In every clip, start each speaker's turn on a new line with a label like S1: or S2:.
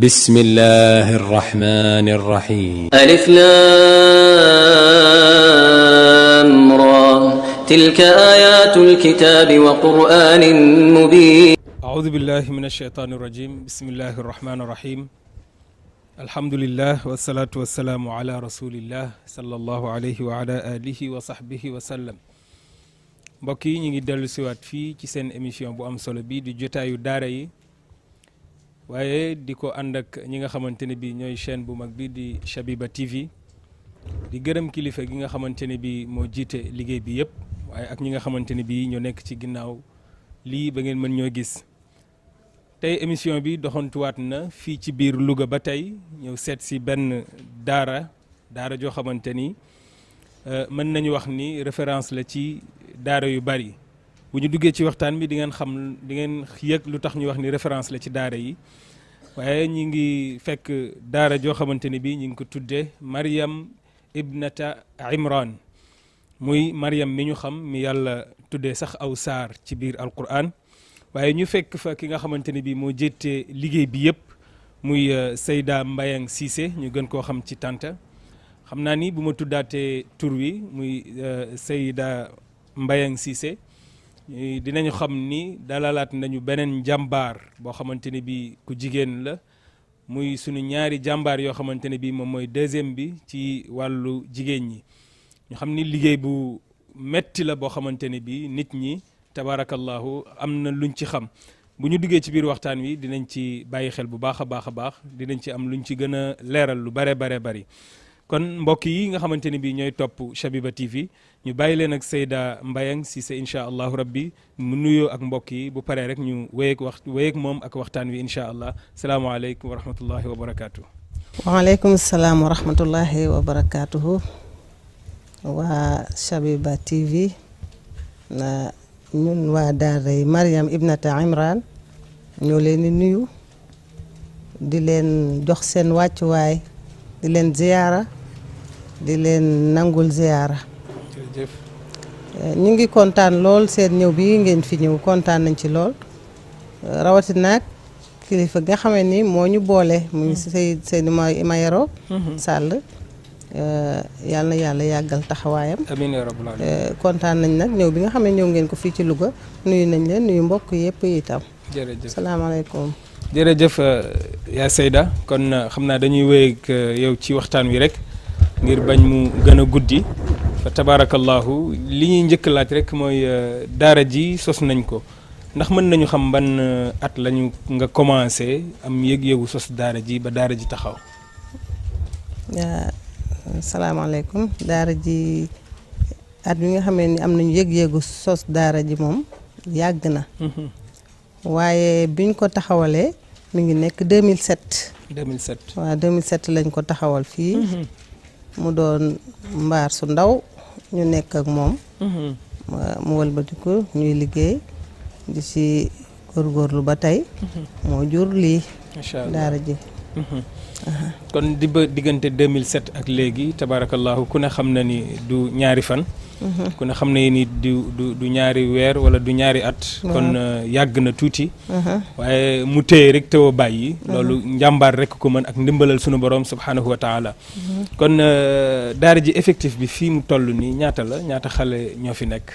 S1: بسم الله الرحمن الرحيم
S2: ألف لام را تلك آيات الكتاب وقرآن مبين
S3: أعوذ بالله من الشيطان الرجيم بسم الله الرحمن الرحيم الحمد لله والصلاة والسلام على رسول الله صلى الله عليه وعلى آله وصحبه وسلم. mbokk yi ñu ngi dellu siwaat fii ci seen émission bu am solo bi di jotaayu daara yi waaye di ko ànd ak ñi nga xamante ne bi ñooy chaîne bu mag bi di Shabiba TV di gërëm kilifa gi nga xamante ne bi moo jiite liggéey bi yëpp waaye ak ñi nga xamante ne bi ñoo nekk ci ginnaaw lii ba ngeen mën ñoo gis. tey émission bi doxantuwaat na fii ci biir Louga ba tey ñëw seet si benn daara joo xamante ni mën nañu wax ni référence la ci daara yu bari bu ñu duggee ci waxtaan bi di ngeen yëg lu tax ñu wax ni référence la ci daara yi waaye ñi ngi fekk daara joo xamante ni bi ñu ngi ko tuddee Maryam ibnata Imran muy Maryam mi ñu xam mi yàlla tuddee sax aw saar ci biir Alquran waaye ñu fekk fa ki nga xamante ni bi moo jéttee liggéey bi yëpp muy Seyda Mbayang Cissé ñu gën koo xam ci Tanta xam naa ni bu ma tuddaatee tur wi muy Seyda Mbayang Cissé dinañu xam ni dalalaat nañu beneen jàmbaar boo xamante ne bi ku jigéen la muy sunu ñaari jàmbaar yoo xamante ne bi moom mooy deuxième bi ci wàllu jigéen ñi ñu xam ni liggéey bu metti la boo xamante ne bi nit ñi tabarakallahu am na luñ ci xam bu ñu duggee ci biir waxtaan wi dinañ ci bàyyi xel bu baax a baax a baax dinañ ci am luñ ci gën a leeral lu bare bari kon mbokk yi nga xamante ne bi ñooy topp Shabiba TV ñu bàyyi leen ak Seyda Mbayang Cissé incha allahu rabbi mu nuyoo ak mbokk yi bu paree rek ñu wéyeeg moom ak waxtaan wi incha allah salaamaaleykum wa rahmatullahi wa barakaatu.
S4: waaleykum salaam wa rahmatullahi wa barakaatuhu. waa Shabiba TV na ñun waa daara yi Maryam ibnata Imran ñoo leen di nuyu di leen jox seen wàccuwaay di leen ziyaara di leen nangul ziyaara.
S3: jërëjëf.
S4: ñu ngi kontaan lool seen ñëw bi ngeen fi ñëw kontaan nañ ci lool rawatina ak kilifa nga xamee ni moo ñu boole muy Seydou Mayoro Sall yàlla na yàlla yàggal taxawaayam.
S3: amiin yaa rabbal aalamiin.
S4: kontaan nañ nag ñëw bi nga xam ne ñëw ngeen ko fii ci Louga nuyu nañ leen nuyu mbokk yëpp itam.
S3: jërëjëf
S4: salaamaaleykum.
S3: jërëjëf yaa Seyda kon xam naa dañuy wéy ak yow ci waxtaan wi rek ngir bañ mu gën a guddi fa tabarakallahu li ñuy njëkk laaj rek mooy daara ji sos nañ ko ndax mën nañu xam ban at lañu nga commencé am yëg-yëgu sos daara ji ba daara ji taxaw.
S4: salaamaaleykum daara ji at bi nga xamee ni am nañu yëg-yëgu sos daara ji moom yàgg na. waaye biñ ko taxawalee mi ngi nekk 2007.
S3: 2007
S4: waaw 2007 lañ ko taxawal fii. mu doon mbaar su ndaw ñu nekk ak moom. mu wëlbatiku ñuy liggéey di ci góorgóorlu ba tey. moo jur lii.
S3: macha allah
S4: daara ji.
S3: kon diggante 2007 ak léegi tabarakallahu ku ne xam na ni du ñaari fan. ku ne xam ne ni du ñaari weer wala du ñaari at. kon yàgg na tuuti. waaye mu téye rek teewoo bàyyi. loolu njàmbaar rek ko mën ak ndimbalal sunu borom subhanahu wa taala. kon daara ji effectif bi fii mu toll nii ñaata xale ñoo fi nekk.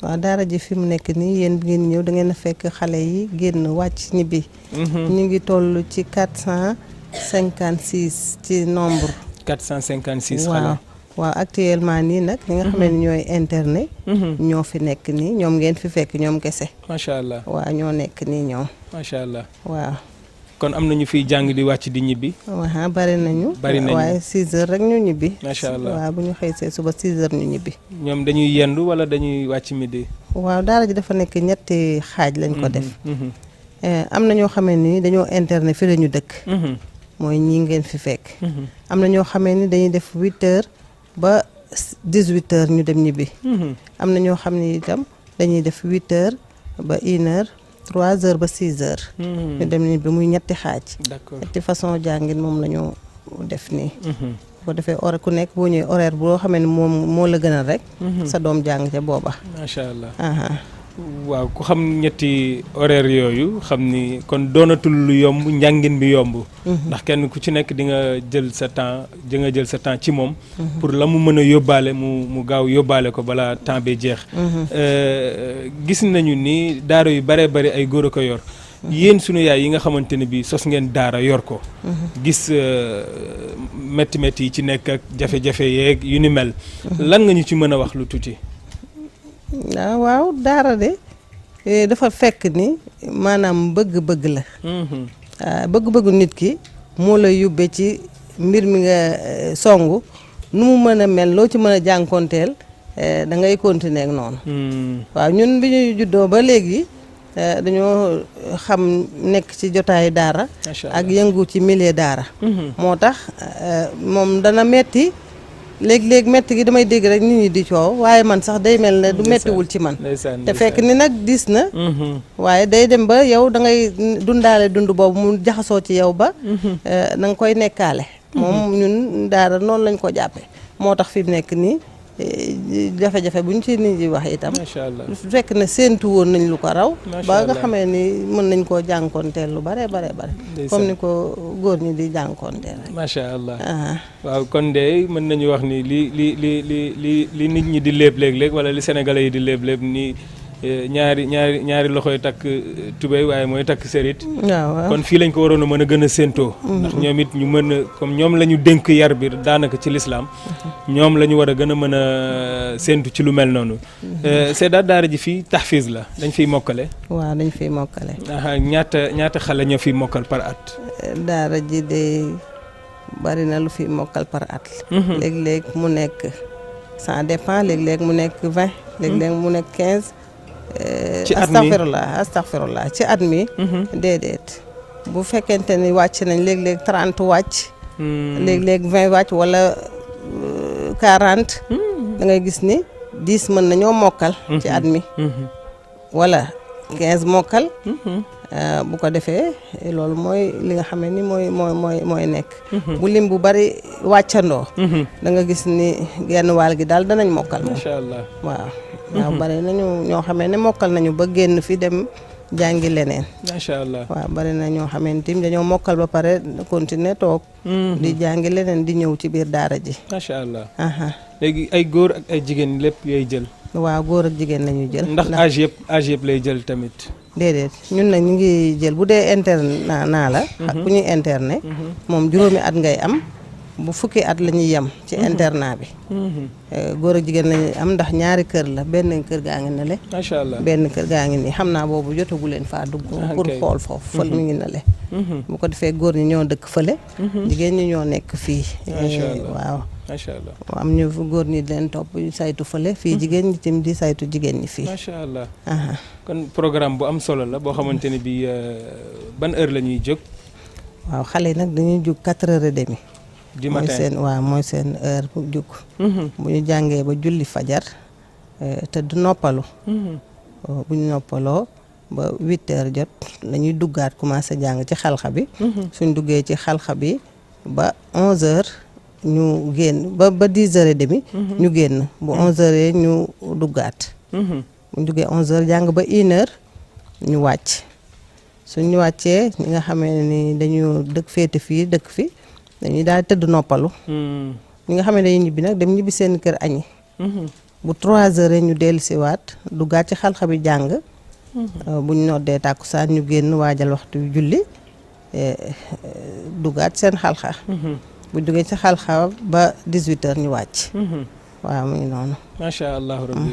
S4: waaw daara ji fi mu nekk nii yéen bi ngeen ñëw da ngeen a fekk xale yi génn wàcc ñibbi. ñu ngi toll ci 456 ci nombre.
S3: 456 xale.
S4: waaw actuellement nii nag ñi nga xam ne ñooy internet. ñoo fi nekk nii ñoom ngeen fi fekk ñoom kese.
S3: macha allah
S4: waaw ñoo nekk nii ñoom.
S3: macha allah
S4: waaw.
S3: kon am na ñu fiy jàng di wàcc di ñibbi.
S4: waaw bari nañu. waaye 6 heures rek ñu ñibbi.
S3: macha allah
S4: waaw bu ñu xëy see suba 6 heures ñu ñibbi.
S3: ñoom dañuy yendu wala dañuy wàcc midi.
S4: waaw daara ji dafa nekk ñetti xaaj lañ ko def. am na ñoo xamee ni dañoo internet fi la ñu dëkk. mooy ñii ngeen fi fekk. am na ñoo xamee ni dañuy def 8 heures. ba 18 heures ñu dem ñibbi. am na ñoo xam ne itam dañuy def 8 heures ba 1 heure 3 heures ba 6 heures. ñu dem ñibbi muy ñetti xaaj.
S3: d'accord
S4: ñetti façon jàngin moom la ñu def nii. bu ko defee ku nekk boo ñëwee horaire boo xamee ne moom moo la gënal rek. sa doom jàng ca booba.
S3: macha allah. waaw ku xam ñetti horaire yooyu xam ni kon doonatul lu yomb njàngin bi yomb. ndax kenn ku ci nekk di nga jël sa temps ci moom. pour la mu mën a yóbbaale mu gaaw yóbbaale ko balaa temps bi jeex. gis nañu ni daara yu bare bari ay góor a ko yor. yéen sunu yaay yi nga xamante ne bii sos ngeen daara yor ko. gis métti yi ci nekk ak jafe-jafe yeeg yu ni mel. lan nga ñu ci mën a wax lu tuuti.
S4: waaw daara de dafa fekk ni maanaam bëgg-bëgg la. bëgg-bëggu nit ki moo lay yóbbee ci mbir mi nga songu nu mu mën a mel loo ci mën a jànkoonteel da ngay continuer ak noonu. waaw ñun bi ñuy juddoo ba léegi. dañoo xam nekk ci jotaayu daara ak yëngu ci milieu daara moo tax moom dana metti léeg-léeg metti gi damay dégg rek nit ñi di coow waaye man sax day mel ne du mettiwul ci man te fekk ni nag diis na waaye day dem ba yow da ngay dundaale dund boobu mu jaxasoo ci yow ba da nga koy nekkaale moom ñun daara noonu lañ ko jàppe moo tax fi mu nekk nii jafe-jafe bu ñu ci nit ñi wax itam fekk na séentu woon nañ lu ko raw ba nga xamee ni mën nañ koo jànkoonteel lu bare comme ni ko góor ñi di jànkoonteel
S3: macha allah waaw kon de mën nañu wax ni li nit ñi di léeb léeg-léeg wala li sénégalais yi di léeb ni ñaari loxoy takk tubéy waaye mooy takk sérit
S4: waaw
S3: kon fii lañ ko waroon a mën a gën a séentoo ndax ñoom it ñu mën a comme ñoom la ñu dénk yar bi daanaka ci lislaam ñoom la ñu war a gën a mën a séentu ci lu mel noonu Seyda daara ji fii tahfiz la dañ fiy mokkale
S4: waaw dañ fiy mokkale
S3: ñaata xale ñoo fiy mokkal par at
S4: daara ji de bari na lu fiy mokkal par at léeg-léeg mu nekk ça dépend léeg-léeg mu nekk 20 léeg-léeg mu nekk 15
S3: ci at mi
S4: astaghfirullah ci at mi déedéet bu fekkente ni wàcc nañ léeg-léeg 30 wàcc léeg-léeg 20 wàcc wala 40 da ngay gis ni 10 mën nañoo mokkal ci at mi wala 15 mokkal bu ko defee loolu mooy li nga xam ne ni mooy nekk bu lim bu bari wàccandoo da nga gis ni genn wàll gi daal danañ mokkal moom
S3: macha allah
S4: waaw bari nañu ñoo xamee ne mokkal nañu ba génn fi dem jàngi leneen
S3: macha allah
S4: waaw bari na ñoo xamee ni dañoo mokkal ba pare continuer toog di jàngi leneen di ñëw ci biir daara ji
S3: macha allah léegi ay góor ak ay jigéen lépp yooy jël
S4: waaw góor ak jigéen lañuy jël
S3: ndax âge yëpp lay jël tamit
S4: déedéet ñun nag ñu ngi jël bu dee internat naa la bu ñuy internet moom juróomi at ngay am bu fukki at la ñuy yem ci internat bi góor ak jigéen lañuy am ndax ñaari kër la benn kër gaa ngi ne le
S3: macha allah benn
S4: kër gaa ngi nii xam naa boobu jotagu leen faa dugg pour xool foofu fël mi ngi ne le bu ko defee góor ñi ñoo dëkk fële jigéen ñi ñoo nekk fii waaw
S3: macha allah
S4: am ñu góor ñi di leen topp saytu fële fii jigéen ñi tim di saytu jigéen ñi fii
S3: macha allah kon programme bu am solo la boo xamante ne bi ban heure la ñuy jóg
S4: waaw xale yi nag dañuy jóg 4h30
S3: du matin
S4: mooy seen heure bu jóg bu ñu jàngee ba julli fajar te du noppalu bu ñu noppaloo ba 8h jot la ñuy duggaat commencé jàng ci xalxa bi suñ duggee ci xalxa bi ba 11h ñu génn ba 10h30 ñu génn bu 11h ñu duggaat bu ñu duggee 11h jàng ba 1h ñu wàcc suñu wàccee ñi nga xamee ni dañu féete fii dëkk fi dañuy daal tëdd noppalu ñi nga xam ne dañuy ñibbi nag dem ñibbi seen kër añi bu 3h ñu dellu siwaat duggaat ci xalxa bi jàng bu ñu noddee tàkkusaan ñu génn waajal waxtu julli duggaat seen xalxa bu jógee ci xalxa ba 18h ñu wàcc waaw muy noonu
S3: macha allah rabbi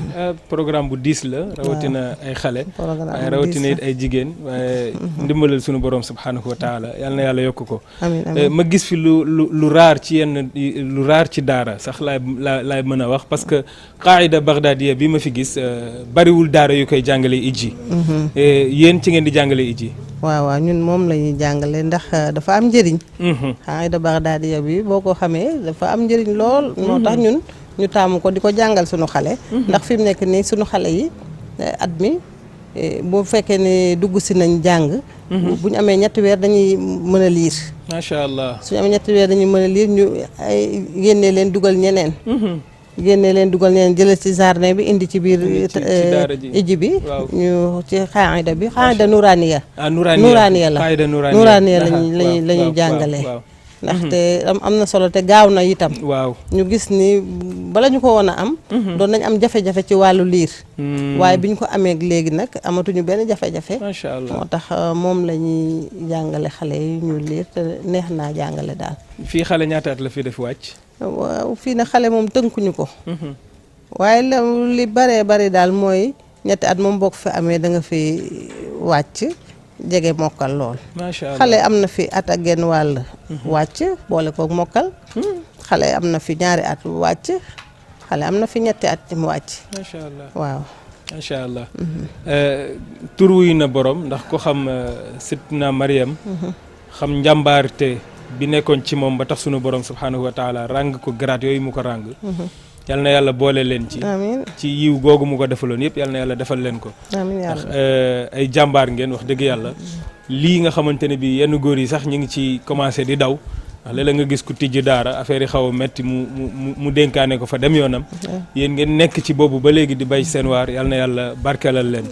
S3: programme bu diis la rawatina ay xale waaye rawatina it ay jigéen waaye ndimbalal sunu borom subhanahu wa taala yal na yàlla yokk ko
S4: amiin
S3: ma gis fi lu raar ci lu raar ci daara sax laay mën a wax parce que qaida baghdadiya bi ma fi gis bariwul daara yu koy jàngale ijji yéen ci ngeen di jàngale ijji
S4: waaw ñun moom la ñuy jàngale ndax dafa am njëriñ qaida baghdadiya bi boo ko xamee dafa am njëriñ lool moo tax ñun ñu taamu ko di ko jàngal sunu xale ndax fi mu nekk nii sunu xale yi at mi bu fekkee ne dugg si nañ jàng bu ñu amee ñetti weer dañuy mën a liir
S3: macha allah
S4: suñu amee ñetti weer dañuy mën a liir ñu ay génnee leen dugal ñeneen génne leen dugal leen jëlee ci jardin bi indi ci biir iji bi ñu ci xaayida bi xaayida nuraaniya nuraaniya la nuraaniya lañuy jàngale ndaxte am na solo te gaaw na itam
S3: waaw ñu
S4: gis ni bala ñu ko woon a am doon nañ am jafe-jafe ci wàllu liir waaye bi ñu ko amee léegi nag amatuñu benn jafe-jafe
S3: macha allah
S4: moo tax moom la ñuy jàngale xale yi ñu liir te neex naa jàngale daal
S3: fii xale ñaata at la fi def wàcc
S4: waaw fii na xale moom tënkuñu ko waaye li baree bari daal mooy ñetti at moom boo ko fi amee da nga fi wàcc jege mokkal lool
S3: macha allah
S4: xale am na fi at ak genn wàll wàcc boole koog mokkal xale am na fi ñaari at wàcc xale am na fi ñetti at mu wàcc
S3: macha allah
S4: waaw
S3: macha allah tur wuy na borom ndax ko xam Sidna Mariam xam njàmbaarte bi nekkoon ci moom ba tax sunu borom subhanahu wa taala ràng ko grade yooyu mu ko ràng yal na yàlla boole leen ci
S4: amiin
S3: ci yiw googu mu ko defaloon yëpp yal na yàlla defal leen ko
S4: amiin
S3: ndax ay jàmbaar ngeen wax dëgg yàlla lii nga xamante ne bi yenn góor yi sax ñu ngi ci commencé di daw ndax léeg-léeg nga gis ku tijji daara affaire yi xaw a metti mu dénkaane ko fa dem yoonam yéen ngeen nekk ci boobu ba léegi di bay seen waar yal na yàlla barkeelal leen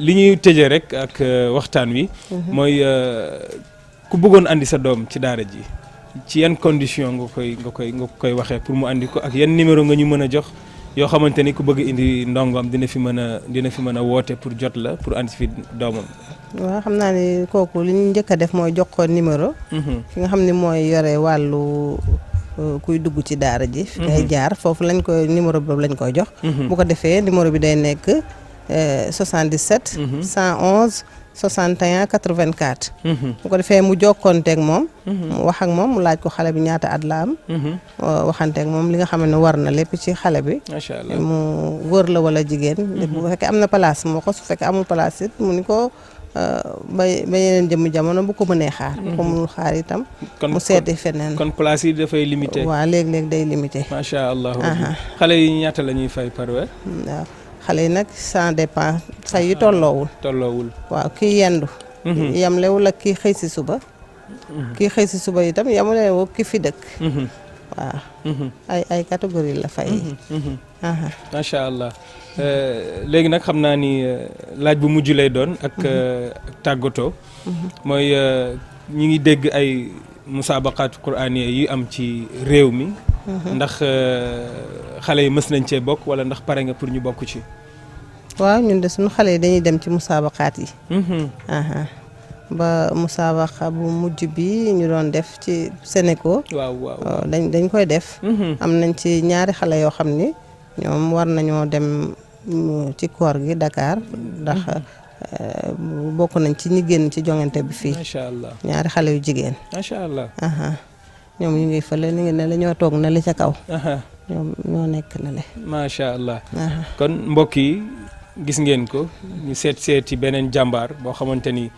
S3: li ñuy tëjee rek ak waxtaan wi mooy ku bëggoon andi sa doom ci daara ji ci yan condition nga koy waxee pour mu andi ko ak yan numéro nga ñu mën a jox yoo xamante ni ku bëgg indi ndongom dina fi mën a woote pour jot la pour andi fi doomam.
S4: waaw xam naa ni kooku li ñu njëkk a def mooy jox ko numéro. ki nga xam ni mooy yore wàllu kuy dugg ci daara ji. fi ngay jaar foofu lañ koy numéro boobu lañ koy jox. bu ko defee numéro bi day nekk 77. 111. 61 84. bu ko defee mu jokkoonteeg moom. mu wax ak moom mu laaj ko xale bi ñaata at la am. waxanteeg moom li nga xam ne war na lépp ci xale bi.
S3: macha allah
S4: mu góor la wala jigéen. bu fekkee am na place moo ko su fekkee amul place it mu ni ko ba yeneen jëmm jamono bu ko mënee xaar. bu ko mënul xaar itam. mu seeti feneen.
S3: kon place yi dafay limité.
S4: waaw léeg-léeg day limité.
S3: macha allah. xale yi ñaata la ñuy fay par weer.
S4: waaw. xale yi nag ça dépend fay yi tolloowul waaw kii yendu yamlewul ak kii xëy si suba kii xëy si suba itam yamlewul ki fi dëkk waaw ay catégorie la fay yi
S3: macha allah léegi nag xam naa ni laaj bu mujj lay doon ak tàggatoo mooy ñi ngi dégg ay musaabaqaatu quraaniya yi am ci réew mi ndax xale yi mës nañ cee bokk wala ndax pare nga pour ñu bokk ci.
S4: waaw ñun de suñu xale yi dañuy dem ci musaabaqaat yi. ba musaabaqa bu mujj bi ñu doon def ci Sénégal.
S3: waaw
S4: dañ koy def. am nañ ci ñaari xale yoo xam ni ñoom war nañoo dem ci koor gi Dakar ndax bokk nañ ci ñi génn ci joŋante bi fii.
S3: macha allah
S4: ñaari xale yu jigéen.
S3: macha allah.
S4: ñoom ñu ngi fële ni ngi ne la ñoo toog na li ca kaw. ñoom ñoo nekk na le.
S3: macha allah. kon mbokk yi gis ngeen ko ñu seeti beneen jàmbaar boo xamante ni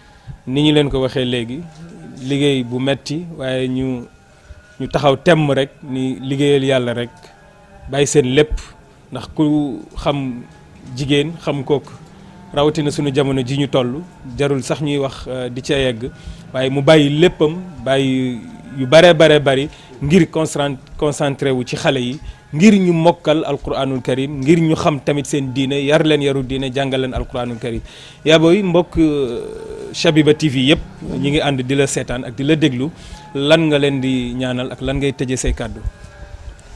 S3: ñu leen ko waxee léegi liggéey bu metti waaye ñu taxaw temm rek ni liggéeyal yàlla rek bàyyi seen lépp ndax ku xam jigéen xam kooku rawatina sunu jamono ji ñu toll jarul sax ñuy wax di ca yegg waaye mu bàyyi léppam bàyyi yu bare bari ngir concentré wu ci xale yi ngir ñu mokkal alquranul karim ngir ñu xam tamit seen diine yar leen yaru diine jàngal leen alquranul karim yaa booy mbokk Shabiba TV yëpp ñi ngi ànd di la seetaan ak di la déglu lan nga leen di ñaanal ak lan ngay tëjee say kàddu.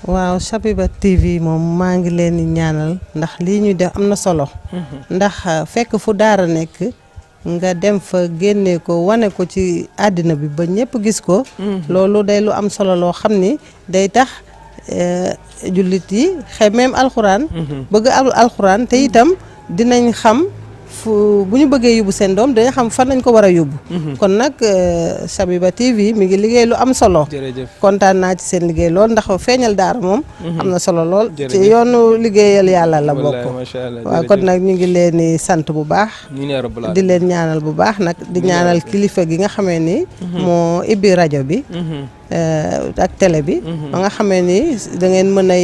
S4: waaw Shabiba TV moom maa ngi leen di ñaanal ndax lii ñuy def am na solo. ndax fekk fu daara nekk nga dem fa génne ko wane ko ci àddina bi ba ñëpp gis ko. loolu day lu am solo loo xam ni day tax jullit yi xemeem alxuraan. bëgg alxuraan te itam dinañ xam fu bu ñu bëggee yóbbu seen doom dinañ xam fan lañ ko war a yóbbu. kon nag Shabiba TV mi ngi liggéey lu am solo.
S3: jërëjëf kontaan
S4: naa ci seen liggéey lool ndax feeñal daara moom. am na solo lool. ci yoonu liggéeyal yàlla la bokk. waaw kon nag ñu ngi leen di sant bu baax. di leen ñaanal bu baax nag di ñaanal kilifa gi nga xamee ni. moo ibbi rajo bi. ak télé bi. ba nga xamee ni da ngeen mën a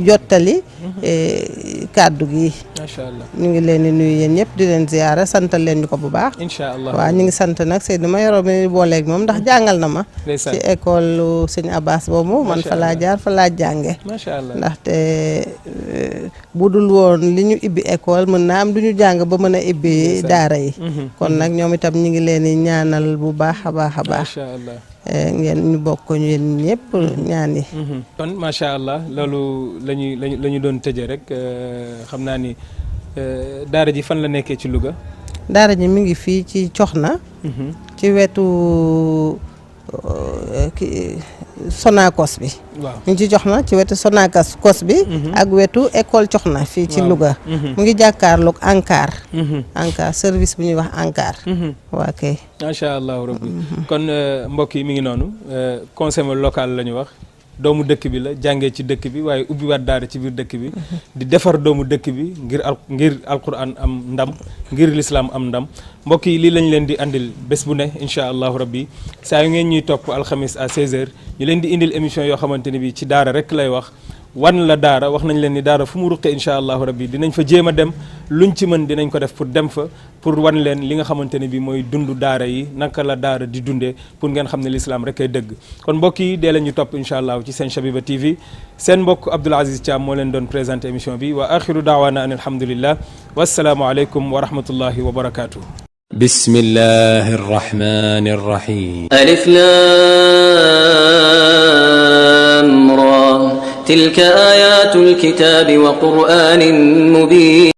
S4: jottali kàddu gi.
S3: macha allah
S4: ñu ngi leen di nuyu yéen ñëpp di leen ziyaara santal leen ñu ko bu baax.
S3: incha allah
S4: waaw ñu ngi sant nag Seydou ma yoroo mi booleeg moom ndax jàngal na ma. ci école sëñ Abbas boobu man fa laa jaar fa laa jànge.
S3: macha allah
S4: ndaxte bu dul woon li ñu ibbi école mën naa am du ñu jàng ba mën a ibbi daara yi. kon nag ñoom itam ñu ngi leen di ñaanal bu baax a baax a baax.
S3: macha allah
S4: ngeen ñu bokk ñu yéen ñëpp ñaan yi.
S3: kon macha allah loolu la ñu doon tëjee rek xam naa ni daara ji fan la nekkee ci Louga.
S4: daara ji mi ngi fii ci Coxna. ci wetu Sonacos bi.
S3: waaw
S4: ñu ngi ci Coxna ci wetu Sonacos bi. ak wetu école Coxna fii ci Louga. mu ngi jàkkaarloog ANCAR. ANCAR service bu ñuy wax ANCAR. waa kay.
S3: macha allah rabbi kon mbokk yi mi ngi noonu conseil local la ñu wax. doomu dëkk bi la jàngee ci dëkk bi waaye ubbiwaat daara ci biir dëkk bi di defar doomu dëkk bi ngir alquran am ndam ngir lislaam am ndam mbokk yi lii lañ leen di andil bés bu ne incha allahu rabbi saa yu ngeen ñuy topp alxamis à 16h ñu leen di indil émission yoo xamante ne bi ci daara rek lay wax wan la daara wax nañ leen ni daara fu mu ruqee incha allahu rabbi dinañ fa jéem a dem luñ ci mën dinañ ko def pour dem fa pour wan leen li nga xamante ne bi mooy dund daara yi naka la daara di dundee pour ngeen xam ne l'islam rek ay dëgg kon mbokk yi dee leen ñu topp incha allah ci seen Shabiba TV seen mbokk Abdoul Aziz Thiam moo leen doon présenté émission bi wa axiru daawaana an alhamdulillah wassalaamu aleykum wa rahmatullahi wa barakatuh.
S1: بسم الله الرحمن الرحيم
S2: ألف لام را تلك آيات الكتاب وقرآن مبين